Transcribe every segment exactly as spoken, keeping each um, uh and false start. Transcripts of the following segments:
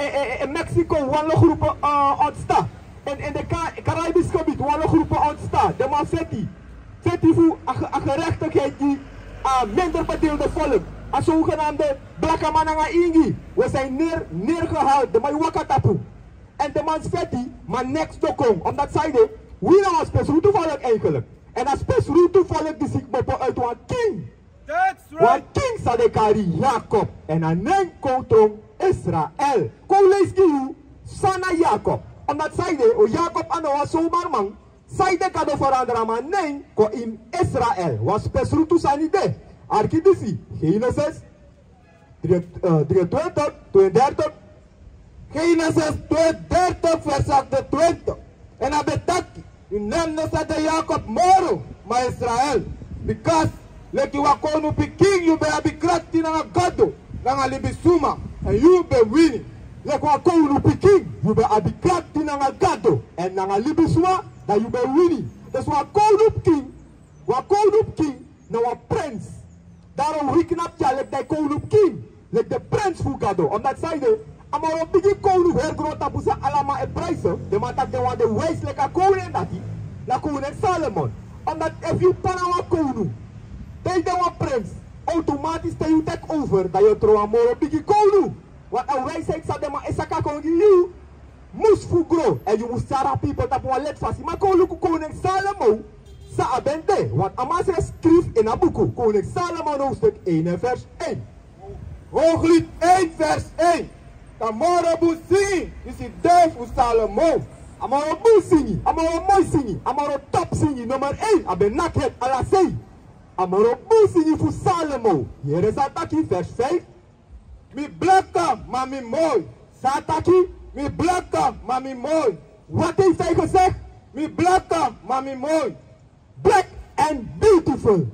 En, en, en Mexico, wanlo groepen uh, ontstaan. En, en de Ca- Caribisch gebied, wanlo groepen ontstaan. De man feti. Feti voor a, ge- a gerechtigheid die uh, minder bedeelde volk. A zogenaamde blakamananga ingi. We zijn neer, neergehaald. De man wakatapu. En de man feti, maar niks dokon. Omdat zij de, wie nou als pesroe toevallig eigenlijk. En als pesroe toevallig die ziek bepo uit een king. Wan king san den kari Jakob, èn a nen kon tron Israel. Kon leisi gi yu san na Jakob. Omdat san ede, o Jakob a no wan zomaar man. San ede Gado ferandra man nen kon ini Israel. Wan spesrutu sani de. Arki disi, Genesis drie, eh, drieëntwintig, tweeëndertig. Genesis tweeëndertig vers achtentwintig. Èn a ben taki, yu nen no sa de Jakob moro, ma Israel. Bikasi leki wan kownu pikin yu ben abi krakti nanga Gado, nanga libisuma, èn yu ben wini. Leki wan kownu pikin yu ben abi krakti nanga Gado èn nanga libisuma, dan yu ben wini. Dus wan kownu pikin, wan kownu pikin na wan prins. Daarom wi knapu dya leki den kownu pikin, leki den prins fu Gado. Omdat san ede, a moro bigi kownu fu heri grontapu san ala man e prijs. Den man taki den wan de wijs leki a kownu en dati, na koning Salomon. Omdat efu yu papa na wan kownu, te yu de wan prins, automatisch te yu teki over, dan yu o tron wan moro bigi kownu. Want a wijsheid san den man e saka kon gi yu, mus fu gro, èn yu mus tyari a pipel tapu wan leti fasi. Ma kon luku koning Salomo san a ben de, want a Masra skrifi ini a buku, koning Salomo na hoofdstuk één en vers één. Hooglied één vers één. A moro bun singi disi de fu Salomo. A moro bun singi, a moro moi singi, a moro top singi, nummer één, a ben naki heti ala sei. A moro bun singi fu Salomo. Yere san a taki, vers vijf. Mi blaka, ma mi moi. San a taki, mi blaka, ma mi moi. Wat heeft hij gezegd? Mi blaka, ma mi moi. Black and beautiful.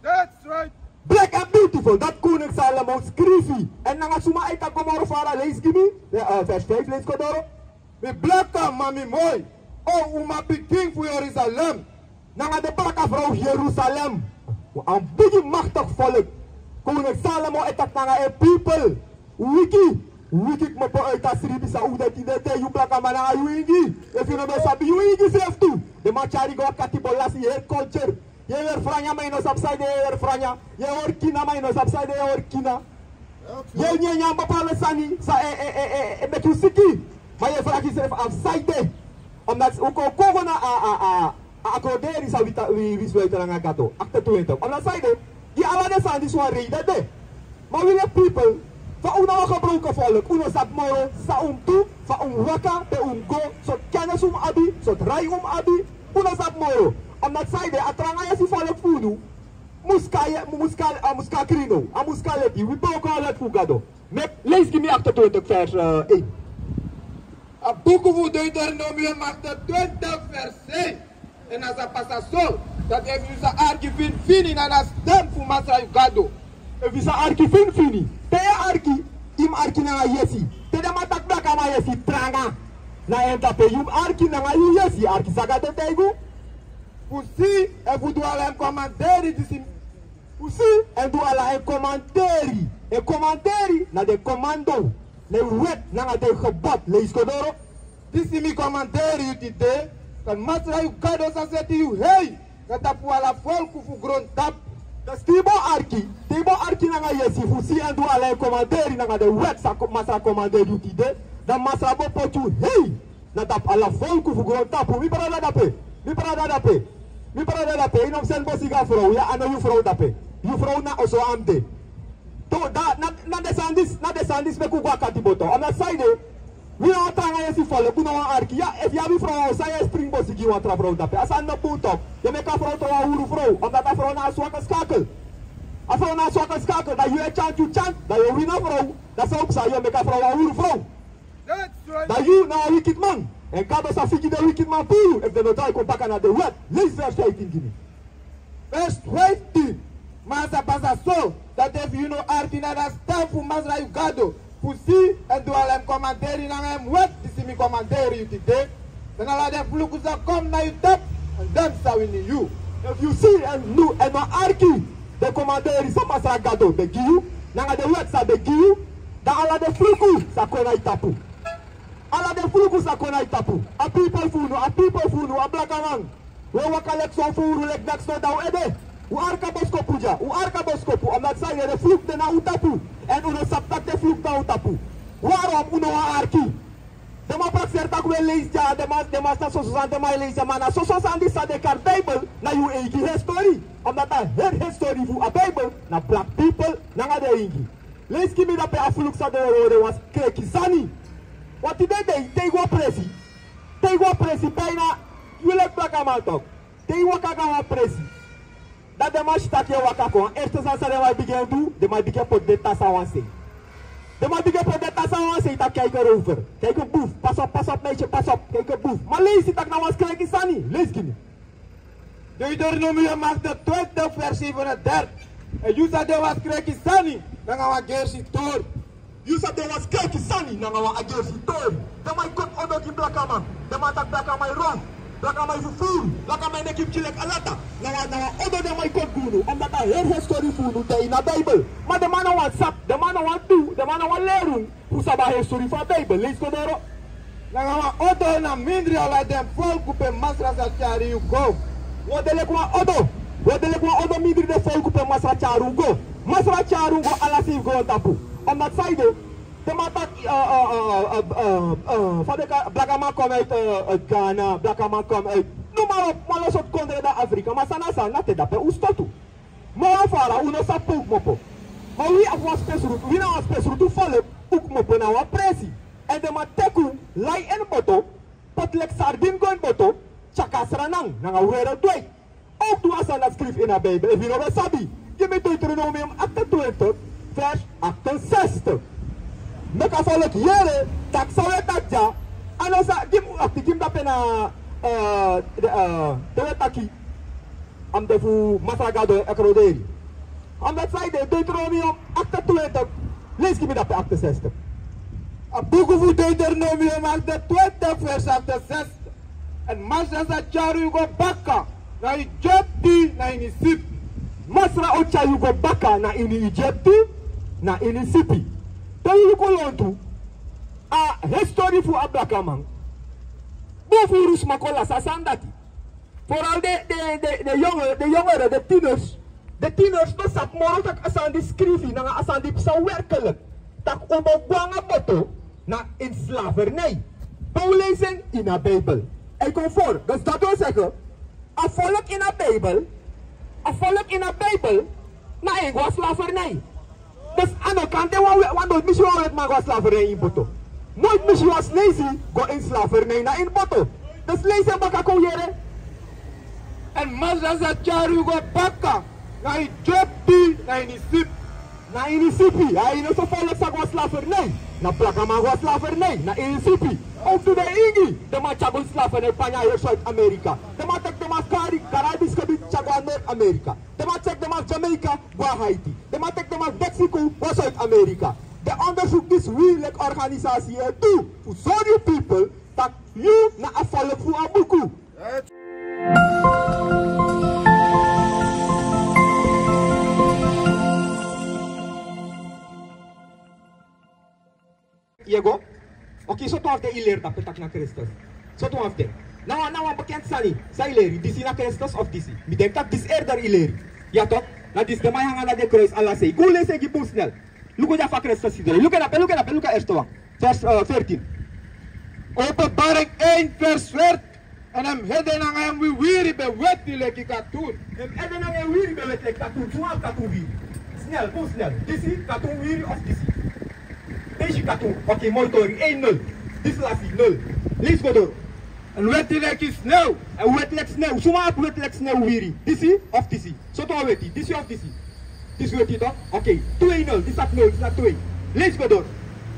That's right. Black and beautiful. Dati koning Salomo skrifi. Èn nanga suma a e taki go moro fara, leisi gi mi. Eh, eh, vers vijf, leisi go doro. Mi blaka, ma mi moi. O umapikin fu Jerusalem. Nanga den blaka frow fu Jerusalem. Wan bigi maktik volk. Koning Salomo e taki nanga en pipel. Wiki, wiki kmopo uit a sribi san un de tide te yu blakaman nanga yu ingi. Efu yu no ben sabi yu ingi srefi tu. Den man tyari go a katibo lasi yu heri culture. Yu e weri franya ma yu no sabi san ede yu e weri franya. Yu e weri kina ma yu no sabi san ede yu e weri kina. Yu e nyanyan bepaalde sani san e, e, e, e, e meki yu siki. Ma yu e fragi srefi san ede. Omdat un kon kon go na a, a, a, a akorderi san wi ta- wi, wi sluiten nanga Gado. Achtentwintig. Omdat san ede, gi ala den sani disi wan reide de. Ma wi leki pipel, fa un na wan gebroken volk, un no sabi moro san un mus du, fa un mus waka, pe un mus go, sortu kennis un mus abi, sortu rai un mus abi, un no sabi moro. Omdat san ede, a tranga yesi volk fu unu, mus kon a ye- mus kon a- a mus kon a krin now, a mus kon a leti, wi broko a wet fu Gado. Meki, leisi gi mi achtentwintig vers, eh, één. A buku fu Deuteronomium achtentwintig vers één. Èn a sa pasa so, dati efu yu sa arki finifini na a stem fu Masra yu Gado. Efu yu sa arki finifini, te yu e arki, yu mus arki nanga yesi. Te den man taki blakaman yesi tranga, na en tapu yu mus arki nanga yu yesi, arki san Gado taigi yu. Fu si efu du ala en komanderi disi. Fu si èn du ala en komanderi. En komanderi na den komando, na en wet nanga den gebod. Leisi go doro. Disi mi komanderi yu tide, san Masra yu Gado sa seti yu hei na tapu ala folku fu grontapu. Dus te yu bo arki, te yu bo arki nanga yesi fu si èn du ala en komanderi nanga den wet san ko- Masra komanderi yu tide, dan Masra bo poti yu hei na tapu ala folku fu grontapu. Mi brada dape, mi brada dape, mi brada dape, yu no mus seni bosigi a frow ya, a no yu frow dape. Yu frow na oso a mus de. To, da, na, na den sani disi, na den sani disi meki un go a katibo. Omdat san ede, wi na wan tranga yesi folku, un no wani arki. Ya, efu yu abi frow, san yu e springi bosigi wan tra frow dape? A sani no bun toch. Yu e meki a frow tron wan huru frow, omdat a frow na a swaka skakel. A frow na a swaka skakel, dan yu e tyanti, yu tyanti, dan yu e wini a frow. Dan san o psa, yu e meki a frow wan huru frow. That's right. Dan yu na wan wikidman. Èn Gado sa figi den wikidman puru efu den no drai kon baka na den wet. Leisi vers vijftien gi mi. Vers vijftien. Ma a sa pasa so, dati efu yu no arki na a stem fu Masra yu Gado, fu si èn du ala en komanderi nanga en wet disi mi komanderi yu tide, dan ala den fluku sa kon na yu tapu, èn den sa wini yu. Efu yu si èn du èn no arki den komanderi san Masra Gado ben gi yu, nanga den wet san a ben gi yu, dan ala den fluku sa kon na yu tapu. Ala den fluku sa kon na yu tapu. A pipel fu unu, a pipel fu unu, a blakaman. Un e waka leki son furu, leki neks no dati un ede. Un arki a boskopu dya, un arki a boskopu. Omdat san ede, den fluku de na un tapu. Èn un no sabi taki den fluku de na un tapu. Waarom un no wani arki? Den man prakseri taki un e leisi dya, den man, den man sa soso sani, den man e leisi dya, ma na soso sani disi san den kari Bijbel, na yu eigi histori. Omdat a heri histori fu a Bijbel, na blak pipel nanga den ingi. Leisi gi mi dape a fluku san den e wori, wan skreki sani. Wan tide dei, te yu go a presi. Te yu go a presi, bijna, yu leki blakaman tok. Te yu waka go a wan presi. Dan den man si taki yu e waka kon. Eerste sani san den man e bigin du, den man e bigin poti den tasi na wan sei. Den man e bigin poti den tasi na wan sei taki kijken rover. Kijken boef, pas op, pas op meisje, pas op, kijken boef. Ma leisi taki na wan skreki sani, leisi gi mi. Deuteronomium achtentwintig vers zevenendertig. Èn yu sa de wan skreki sani nanga wan gersi tori. Yu sa de wan skreki sani nanga wan gersi tori. Den man e koti odo gi blakaman. Den man taki blakaman e ron. Blakaman e fufuru. Blakaman e meki pikin leki alata. Na wan, na wan odo den man e koti gi unu. Omdat a heri histori fu unu de ini a Bijbel. Ma den man no wani sabi, den man no wani du, den man no wani leri unu. Fu sabi a histori fu a Bijbel, leisi go doro. Nanga wan odo na mindri ala den folku pe Masra sa tyari yu go. Un o de leki wan odo. Un o de leki wan odo mindri den folku pe Masra tyari unu go. Masra tyari unu go ala sei fu grontapu. Omdat san ede, den man taki, eh, eh, eh, eh, eh, eh, fa den kari, blakaman kom uit, eh, uit Ghana, blakaman kom uit, noem maar op, ala sortu kondre na Afrika, ma san na san, na te dape un stotu. Ma wan fara, un no sabi pe un kmopo. Ma wi abi wan spesrutu, wi na wan spesrutu folku, un kmopo na wan presi. Èn den man teki un, lai ini boto, poti leki sardin go ini boto, tyari Sranan, nanga un heri dwei. Ook du a sani dati skrifi ini a Bijbel, efu yu no ben sabi. Gi mi Deuteronomium achtentwintig, vers achtenzestig. Meki a folku yere, taki san un e taki dya, a no sa, gi mi, wakti, gi mi dape na, eh, de, eh, te un e taki. A mus de fu Masra Gado e kroderi. A mus dati san ede, Deuteronomium achtentwintig, leisi gi mi dape achtenzestig. A buku fu Deuteronomium achtentwintig vers achtenzestig. Èn Masra sa tyari yu go baka na Egipti na ini sipi. Masra o tyari yu go baka na ini Egipti na ini sipi. Te yu luku lontu, a histori fu a blakaman. Bun furu sma kon lasi a sani dati. Vooral de, de, de, de jongere, de jongere, de tieners. De tieners no sabi moro taki a sani disi skrifi, nanga a sani disi psa werkelijk. Taki un bo gwe nanga boto na ini slavernij. Pe un leisi en? Ini a Bijbel. Hij komt voor. Dus dat wil zeggen, a folku ini a Bijbel, a folku ini a Bijbel, na en go na slavernij. Dus a no kan de wan, wan, noiti mi si wan wetiman go na slavernij ini boto. Noiti mi si wan Sneisi go ini slavernij na ini boto. Dus leisi en baka kon yere. Èn Masra sa tyari yu go baka na Egipti na ini sipi. Na ini sipi, a ini so folku sa go na slavernij. Na blakaman go na slavernij, na ini sipi. Ook tu den ingi, den man tyari go ini slavernij, panya heri Zuid-Amerika. Den man teki den man kari, Caribisch gebied, tyari go na Noord-Amerika. Den man teki den man Jamaica, go na Haiti. Den man teki den man Mexico, go na Zuid-Amerika. Den onderzoek disi wi leki organisasi e du fu sori yu people taki yu na a folku fu a buku. Yu e go? Oké, sortu wan fu den yu leri dape taki na Kristus? Sortu wan fu den? Na wan, na wan bekend sani san yu leri, disi na Kristus of disi? Mi denki taki disi eerder yu leri. Ya toch? Na disi den man e hanga na den kruis ala sei. Go leisi en gi bun snel. Luku dya fa Kristus sidon. Luku dape, luku dape, luku a eerste wan. Vers, eh, veertien. Openbaring één vers veertien. Èn en ede nanga en wiwiri ben weti leki katun. En ede nanga en wiwiri ben weti leki katun. Suma abi katun wiwiri? Snel, go snel. Disi katun wiwiri of disi? Disi katun. Oké, moi tori. Één nul. Disi lasi nul. Leisi go doro. Èn weti leki snew. Èn weti leki snew. Suma abi weti leki snew wiwiri? Disi of disi? Sortu wan weti, disi of disi? Disi weti toch? Oké, twee nul, disi na nul, disi na twee. Leisi go doro.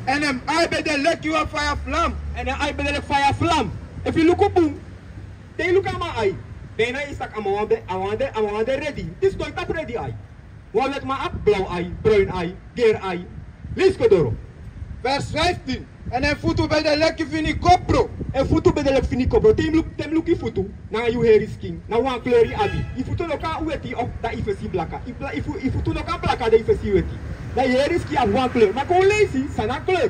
Èn en ai ben de leki wan faya flam. Èn en ai ben de leki faya flam. Efu yu luku bun, te yu luku a man ai, bijna yu saki a man wan ben, a man wan de, a man wan de redi. Disi no e tapu redi ai. Wan wetiman abi blaw ai, bruin ai, geri ai. Leisi go doro. Vers vijftien. Èn en futu ben de leki fini kopro. En futu ben de leki fini kopro. Te yu luku, te yu luku yu futu, nanga yu heri skin, na wan kleur yu abi. Yu futu no kan weti of dan yu fesi blaka. Yu bla-, yu fu-, yu futu no kan blaka dan yu fesi weti. Dan yu heri skin abi wan kleur. Ma kon leisi san na kleur.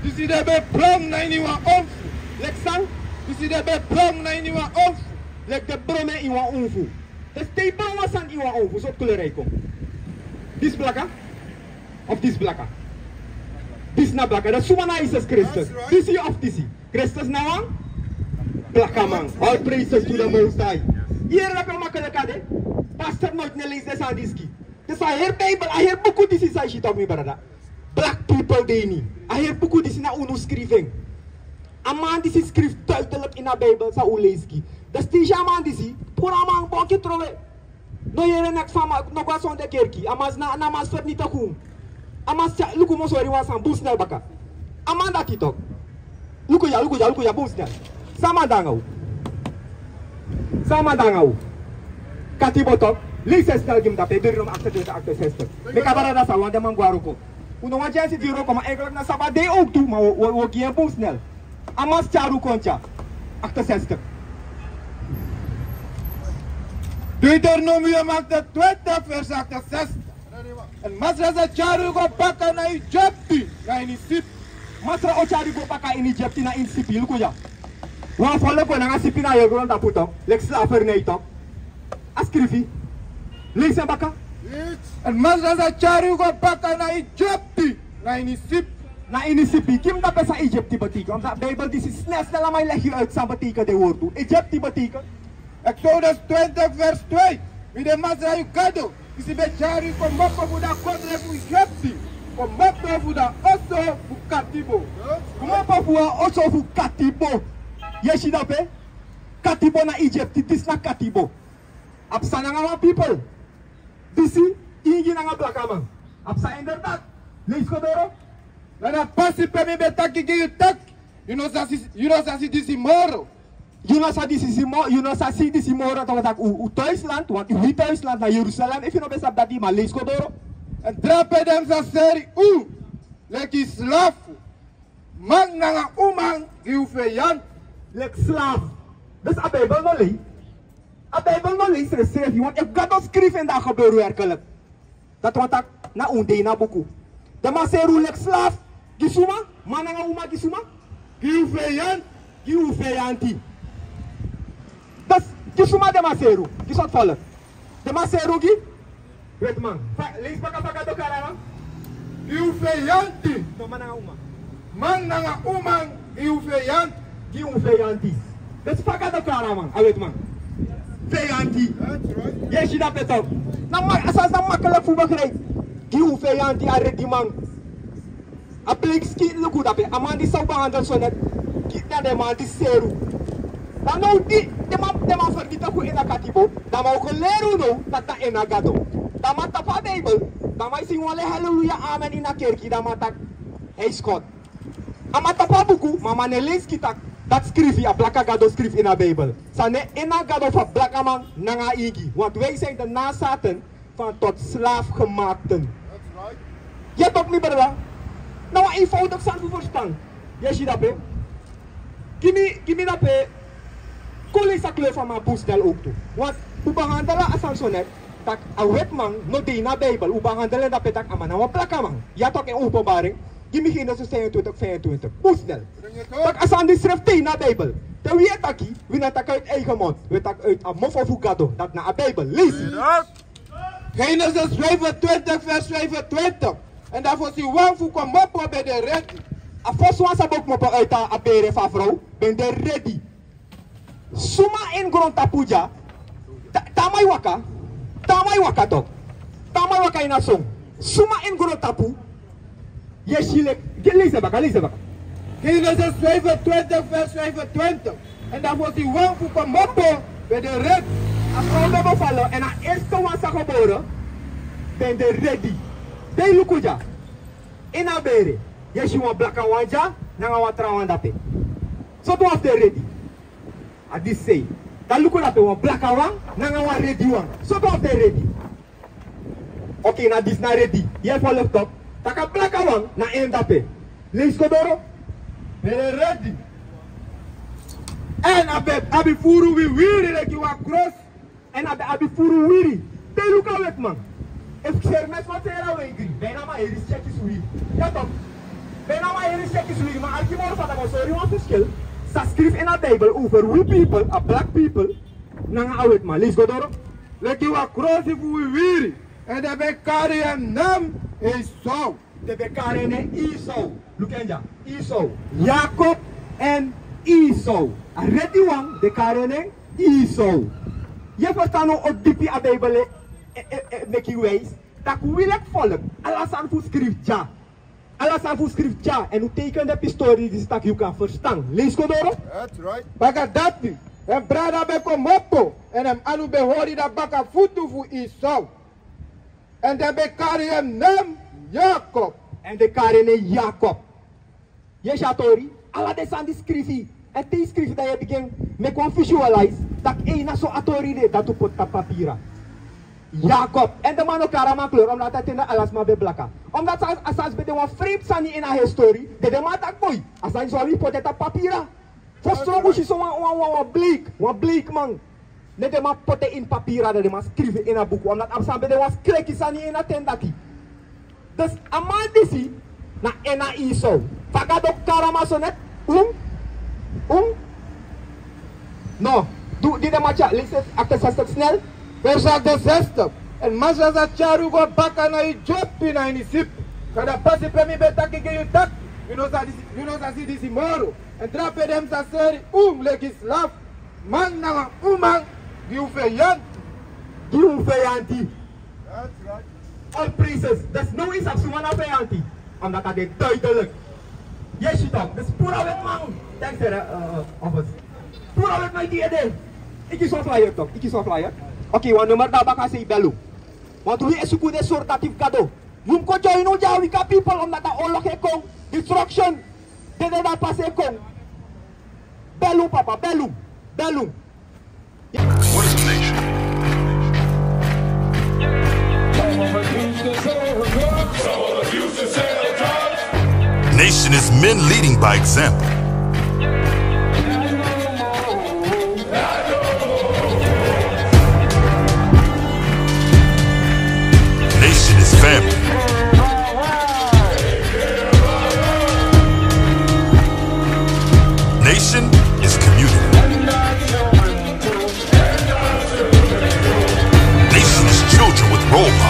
Disi de ben bron na ini wan onfu. Leki san? Disi de ben bron na ini wan onfu. Leki den bron na ini wan onfu. Dus te yu bron wan sani ini wan onfu, sortu kleur a e kon? Disi blaka? Of disi blaka? Disi na blaka. Dan suma na Yesus Kristus? Disi of disi? Kristus na wan blakaman. All praises to the Most High. Yu yere dati makkelijk a de. Pastor noiti no e leisi den sani disi. Dus a heri Bijbel, a heri buku disi san yu si, toch, mi brada. Black people de ini. A heri buku disi na unu skrifi en. A man disi skrifi duidelijk ini a Bijbel san un leisi. Dus te yu si a man disi, puru a man boki trowe. No yere neks fu a man, no go na sonde kerki. A man na, na a man sferni taku. A man sa, luku, mi o sori wan sani bun snel baka. A man dati, toch. Luku ya, luku ya, luku ya, bun snel. San a man du nanga un? San a man du nanga un? Katibo, toch. Leisi en snel gi mi dape, Deuteronomium achtentwintig, achtenzestig. Meki a brada sa, want den man go na wroko. Un no wani gi en siti wroko, ma eigenlijk na Sabbat day ook tu, ma wi, wi, wi gi en bun snel. A man tyari un kon dya. Achtenzestig. Deuteronomium achtentwintig, vers achtenzestig. Èn Masra sa tyari un go baka na Egipti, na ini sipi. Masra o tyari un go baka ini Egipti, na ini sipi. Luku ya. Wan folku nanga sipi na yere grontapu, toch. Leki slavernij, toch. A skrifi. Leisi en baka. Èn Masra sa tyari un go baka na Egipti, na ini sipi. Na ini sipi. Gi mi dape san Egipti betekent. Want a Bijbel disi snel, snel a man e legi yu uit san betekent den wortu. Egipti betekent. Exodus twintig, vers twee. Mi de Masra yu Gado, disi ben tyari yu komopo fu a kondre fu Egipti, komopo fu a oso fu katibo. Komopo fu a oso fu katibo. Yu e si dape? Katibo na Egipti, disi na katibo. A psa nanga wan people. Disi, ingi nanga blakaman. A psa inderdaad. Leisi go doro. Na a pasi pe mi ben taki gi yu taki, yu no sa si, yu no sa si disi moro. Yu no sa disi si mo-, yu no sa si disi moro, toch, taki un, un thuisland, want wi thuisland na Jerusalem, efu yu no ben sabi dati, ma leisi go doro. Èn drape den sa seri un leki slafu. Man nanga uman gi un feyanti. Leki slafu. Dus a Bijbel no lei. A Bijbel no lei srefsrefi, want efu Gado skrifi en, dan a gebeur werkelijk. Dati wani taki na un de ini a buku. Den man seri un leki slafu. Gi suma? Man nanga uman gi suma? Gi un feyanti. Gi un feyanti. Dus gi suma den man seri un? Gi sortu folku? Den man seri un gi wetiman. Fa, leisi baka fa Gado kari en. Gi un feyanti. No, man nanga uman. Man nanga uman, gi un feyanti. Gi un feyanti. Dus fa Gado kari en, man, a wetiman? Feyanti. That's right. Yu e si dape, toch. Na ma-, a sani san makkelijk fu begrijp. Gi un feyanti, a rediman. A bleiki skin, luku dape. A man disi san un behandel so net, gi, na den man disi seri un. Dan now di den man, den man fergiti taki un ini a katibo, dan a man o kon leri un now taki na en na Gado. Dan a man tapu a Bijbel, dan a man e singi wan le haleluya, amen ini a kerki, dan a man taki hij is God. A man tapu a buku, ma a man no e leisi taki dati skrifi, a blaka Gado skrifi ini a Bijbel. San na en na Gado fu a blakaman nanga a ingi. Want wij zijn de nazaten van tot slaafgemaakten. That's right. Ya toch, mi brada. Na wan eenvoudig sani fu ferstan. Yu e si dape? Gi mi, gi mi dape. Kon leisi a kleur fu a man bun snel ook tu. Want un behandel a sani so net, taki a wetiman no de ini a Bijbel. Un behandel en dape taki a man na wan blakaman. Ya toch, in Openbaring. Gi mi Genesis vijfentwintig, vijfentwintig. Bun snel. Taki a sani disi sreften de ini a Bijbel. Te wi e taki, wi no e taki uit eigen mond. Wi e taki uit a mofo fu Gado. Dati na a Bijbel. Leisi. Genesis vijfentwintig, vers vijfentwintig. Èn dan fosi wan fu komopo ben de redi. A fosi wan san bo komopo uit a, a bere fu a frow ben de redi. Suma ini grontapu dya? Te, te a man e waka. Te a man e waka toch. Te a man e waka ini a son. Suma ini grontapu? Yu e si leki, leisi en baka, leisi en baka. Genesis vijfentwintig, vers vijfentwintig. Èn dan fosi wan fu komopo ben de redi. A frow ben befalen, èn a eerste wan san gebore ben de redi. Dan yu luku dya. Ini a bere, yu e si wan blakawan dya, nanga wan trawan dape. Sortu wan fu den redi? A disi sei. Dan luku dape, wan blakawan nanga wan rediwan. Sortu wan fu den redi? Oké, na disi na redi. Yu e follow toch. Taki a blakawan na en dape. Leisi go doro. Ben de redi. Èn a ben abi furu wiwiri leki wan krosi. Èn a ben abi furu wiwiri. Te yu luku a wetiman. Efu yu seri meti wan seri a weigri, ben a man e heri seti switi. Ya toch. Ben a man e heri seti switi. Sa skrifi ini a Bijbel over wi people, a black people, nanga a wetiman. Leisi go doro. Leki wan krosi fu wi wiri, èn den ben kari en nen Esau. Den ben kari en nen Esau. Luku en dya, Esau. Yakob èn Esau. A redi wan, den kari en nen Esau. Yu e ferstan now o dipi a Bijbel e, e, e, e meki yu wijs. Tak' wi leki folk, ala sani fu skrifi dya. Ala sani fu skrifi dya, èn un teiken den pistori disi tak' yu kan ferstan. Leisi go doro. That's right. Baka dati, en brada ben komopo, èn en anu ben hori da baka futu fu Esau. Èn den ben kari en nen Yakob. Èn den kari en nen Yakob. Yu e si a tori, ala den sani di skrifi. Èn te yu skrifi dan yu e bigin meki wan visualize, tak' ei, na so a tori de, dati un poti tapu papira. Yakob. Èn den man no kari a man kleur, omdat a ten dati ala sma ben blaka. Omdat a, a sani ben de wan vreemd sani ini a histori, den, den man taki boi, a sani so wi poti en tapu papira. Fosi tron un si so wan, wan, wan, wan bleik, wan bleik man. Ne den man poti en ini papira, dan den man skrifi en ini a buku, omdat a sani ben de wan skreki sani ini a ten dati. Dus a man disi, na en na Esau. Fa Gado kari a man so net, un, un. No, du, di den man tyari, leisi achtenzestig snel. Vers achtenzestig. Èn Masra sa tyari un go baka na Egipte na ini sipi. Kaba a pasi pe mi ben taki gi yu taki, yu no sa disi, yu no sa si disi moro. Èn drape den sa seri un leki slafu, man nanga uman, gi un feyanti. Gi un feyanti. All praises. Dus now yu sabi suma na feyanti. Omdat a de duidelijk. Yu e si toch. Dus puru a wetiman. Thanks, sir. Eh, eh, office. Puru a wetiman, yu e de. Yu kisi wan flyer toch. Yu kisi wan flyer. Oké, wan nummer dati baka sei bel un. Want wi e suku den sortu dati fu Gado. Yu mus kon join un dya, wi kan people, omdat a oorlog e kon. Destruction. Dede dati pasi e kon. Bel un, papa, bel un. Bel un. What is a nation? Nation is men leading by example. Nation is family. Nation is community. Nation is children with role models.